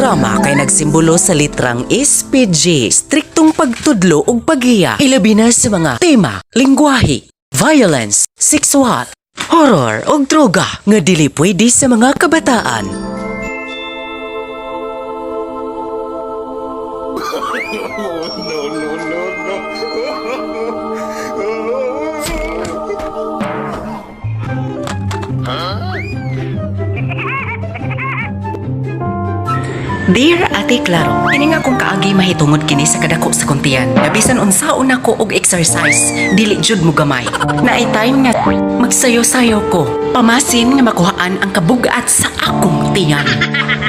Programa kay nagsimbolo sa litrang SPG, striktong pagtudlo ug paghiya, ilabi na sa mga tema, lingwahe, violence, sexual, horror ug droga nga dili pwede sa mga kabataan. Dear Ate Claro, kini nga akong kaagi mahitungod kini sa kadako sa kuntian. Nabisan unsaon nako og exercise, dili jud mo gamay. Naay time nga magsayo-sayo ko. Pamasin nga makuhaan ang kabugat sa akong tiyan.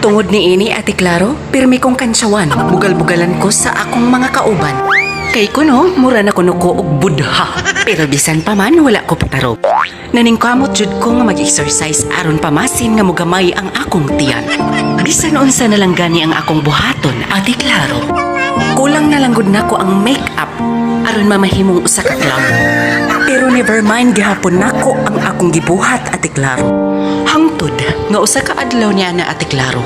Tungod niini, Ate Claro, pirmi kong kantsawan, bugal-bugalan ko sa akong mga kauban. Kay kuno, mura na kuno ko og budha. Pero bisan pa man, wala ko patarog. Naningkamot jud ko nga mag-exercise aron pamasin nga mugamay ang akong tiyan. Bisan unsa na lang gani ang akong buhaton, Ate Claro. Kulang na lang gud nako ang make-up aron mamahimong usa ka clown. Pero never mind gihapon nako ang akong gibuhat, Ate Claro. Hangtod nga usa ka adlaw niya na, Ate Claro.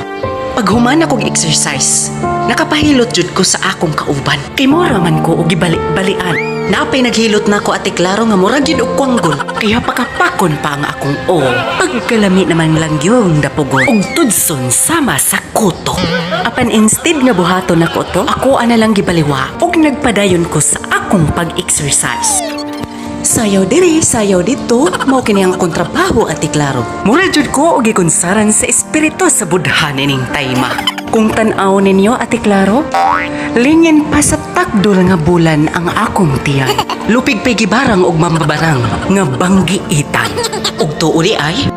Paghuman akong exercise, nakapahilot jud ko sa akong kauban. Kay mura man ko og gibali-balian. Napay naghilot na ko, Ate Claro, nga mura gyud og kwanggol. Kaya pakapakon pa ang akong o. Pagkalami naman lang yung dapugon. Og tudson sama sa kuto. Apan instead nga buhaton nako to, ako ana lang gibaliwa og nagpadayon ko sa akong pag-exercise. Sayaw diri, sayaw dito, mao kini ang akong trabaho, Ate Claro. Mura jud ko og gikunsaran sa espiritu sa budhan ining tayma. Kung tan-aw ninyo, Ate Claro, lingin pa sa takdol nga bulan ang akong tiyan. Lupig pa'y gibarang og mambabarang nga banggiitan. Ug tuoli ay,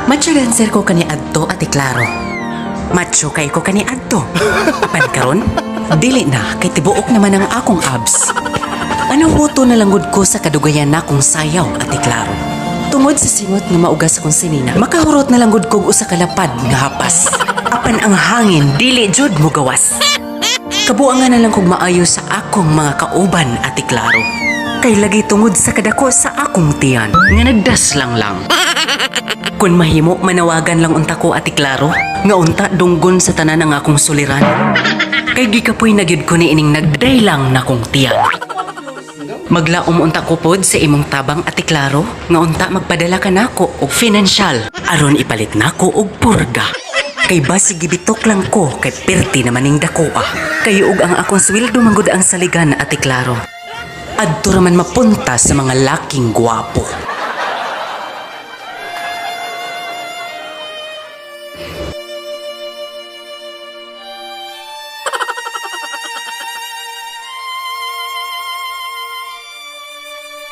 macho dancer ko kani adto, Ate Claro. Macho kay ko kani adto. Apan karon, dili na kay tibuok naman ang akong abs. Ano huto na langgod ko sa kadugayan na kong sayaw, Ate Claro. Tungod sa singot nga maugas akong sinina, makahurot na langgod kog usa ka lapad nga hapas. Apan ang hangin dili jud mo gawas. Kabuangan na lang kog maayo sa akong mga kauban, Ate Claro. Kay lagi tungod sa kadako sa akong tiyan, nga nagdas lang lang. Kung mahimo, manawagan lang unta ko, Ate Claro, nga unta dunggon sa tanan ang akong suliran. Kay gikapoy na gyud ko ni ining nagdaylang na kong tiyan. Maglaom unta ko pod sa imong tabang, Ate Claro, nga unta magpadala ka nako og financial aron ipalit nako og purga. Kay basig gibitok lang ko kay perti naman ning dakoa. Kay ug ang akong sweldo manggod ang saligan, Ate Claro. Adto ra man mapunta sa mga laking gwapo.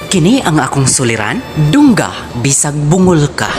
Kini ang akong suliran, dungga bisag bungol ka.